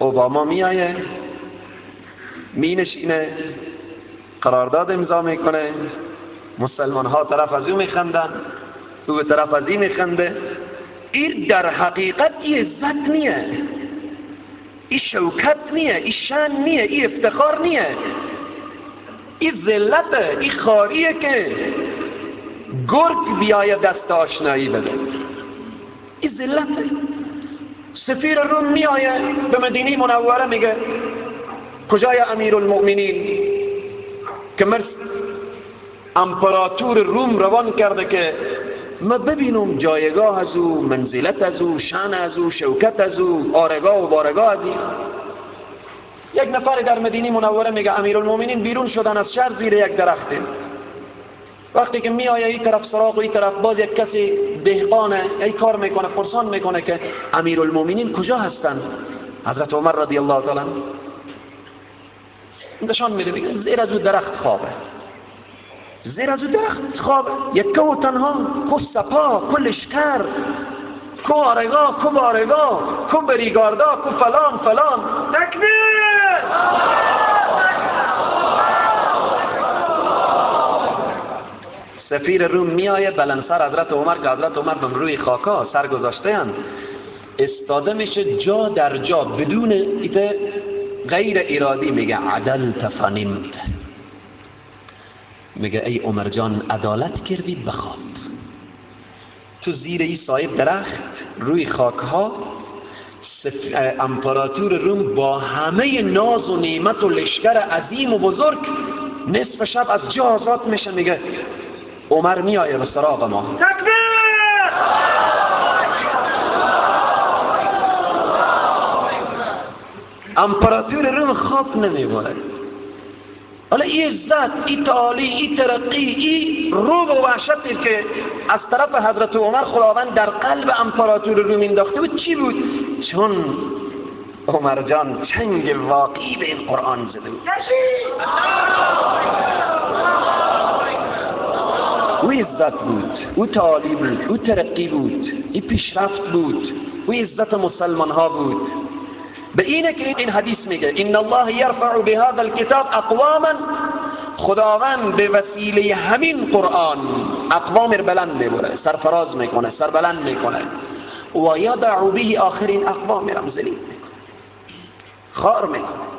اوباما میایه مینشینه، قرارداد امضا میکنه، مسلمان ها طرف از او میخندن، او به طرف از این میخنده. این در حقیقت ای عزت نیه، ای شوکت نیه، ای شان نیه، ای افتخار نیه، ای ذلته، ای خاریه که گرگ بیایه دست آشنایی بده. ای ذلته. سفیر روم میآیه به مدینه منوره، میگه کجای امیرالمؤمنین که مرس امپراتور روم روان کرده که ما ببینم جایگاه از او، منزلت از او، شان از او، شوکت از او، آرگاه و بارگاه از او. یک نفر در مدینه منوره میگه امیرالمؤمنین بیرون شدن از شهر زیر یک درخته. وقتی که میآیه این طرف سراغ و این طرف باز یک کسی دهقانه، ای کار میکنه، پرسان میکنه که امیرالمؤمنین کجا هستند؟ حضرت عمر رضی الله تعالی نشان میده، میگه زیر از او درخت خوابه، زیر از او درخت خوابه، یک کو تنها، کو سپا، کو لشکر، کو آرگاه، کو بارگاه، کو بریگاردا، کو فلان فلان. تکبیر! سفیر روم میآیه بلندسر حضرت عمر که حضرت عمر به روی خاکا سر گذاشته اند، استاده میشه جا در جا بدون ایده غیر ارادی میگه عدلت فنمت، میگه ای عمر جان عدالت کردی بخواب. تو زیر این صاحب درخت روی خاکها امپراتور روم با همه ناز و نعمت و لشکر عظیم و بزرگ نصف شب از جا آزاد میشه، میگه عمر میآیه به سراغ ما. تکبیر! امپراتور روم خواب نمیبره. حالا این عزت، این تعالی، این ترقی، این روب و وحشتی که از طرف حضرت عمر خداوند در قلب امپراتور روم انداخته بود چی بود؟ چون عمر جان چنگ واقعی به این قرآن زده بود. او عزت بود، او تعالی بود، او ترقی بود، این پیشرفت بود، او عزت مسلمان ها بود. به اینه که این حدیث میگه ان الله یرفع بهذا الكتاب اقواما، خداوند به وسیله همین قرآن اقوام رو بلند میبره، سرفراز میکنه، سربلند میکنه، و یضع به آخرین اقوام رو ذلیل میکنه، خار میکنه.